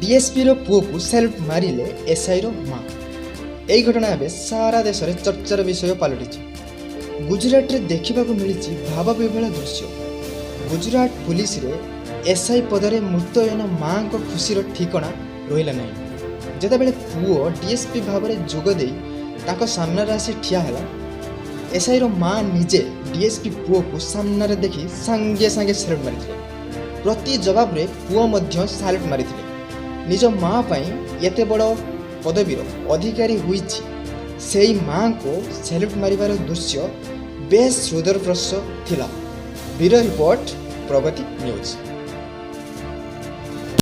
ଡିଏସ୍ପିର ପୁଅକୁ ସାଲ୍ୟୁଟ୍ ମାରିଲେ ଏସ୍ଆଇର ମା। ଏହି ଘଟଣା ଏବେ ସାରା ଦେଶରେ ଚର୍ଚ୍ଚାର ବିଷୟ ପାଲଟିଛି। ଗୁଜୁରାଟରେ ଦେଖିବାକୁ ମିଳିଛି ଭାବବିହ୍ୱଳ ଦୃଶ୍ୟ। ଗୁଜୁରାଟ ପୁଲିସରେ ଏସ୍ଆଇ ପଦରେ ମୁତୟନ ମାଙ୍କ ଖୁସିର ଠିକଣା ରହିଲା ନାହିଁ, ଯେତେବେଳେ ପୁଅ ଡିଏସ୍ପି ଭାବରେ ଯୋଗ ଦେଇ ତାଙ୍କ ସାମ୍ନାରେ ଆସି ଠିଆ ହେଲା। ଏସ୍ଆଇର ମା ନିଜେ ଡିଏସ୍ପି ପୁଅକୁ ସାମ୍ନାରେ ଦେଖି ସାଙ୍ଗେ ସାଙ୍ଗେ ସାଲ୍ୟୁଟ୍ ମାରିଥିଲେ। ପ୍ରତି ଜବାବରେ ପୁଅ ମଧ୍ୟ ସାଲ୍ୟୁଟ୍ ମାରିଥିଲେ। ନିଜ ମା ପାଇଁ ଏତେ ବଡ଼ ପଦବୀର ଅଧିକାରୀ ହୋଇଛି, ସେଇ ମାଙ୍କୁ ସାଲ୍ୟୁଟ୍ ମାରିବାର ଦୃଶ୍ୟ ବେଶ୍ ହୃଦୟସ୍ପର୍ଶୀ ଥିଲା। ବ୍ୟୁରୋ ରିପୋର୍ଟ, ପ୍ରଗତି ନ୍ୟୁଜ୍।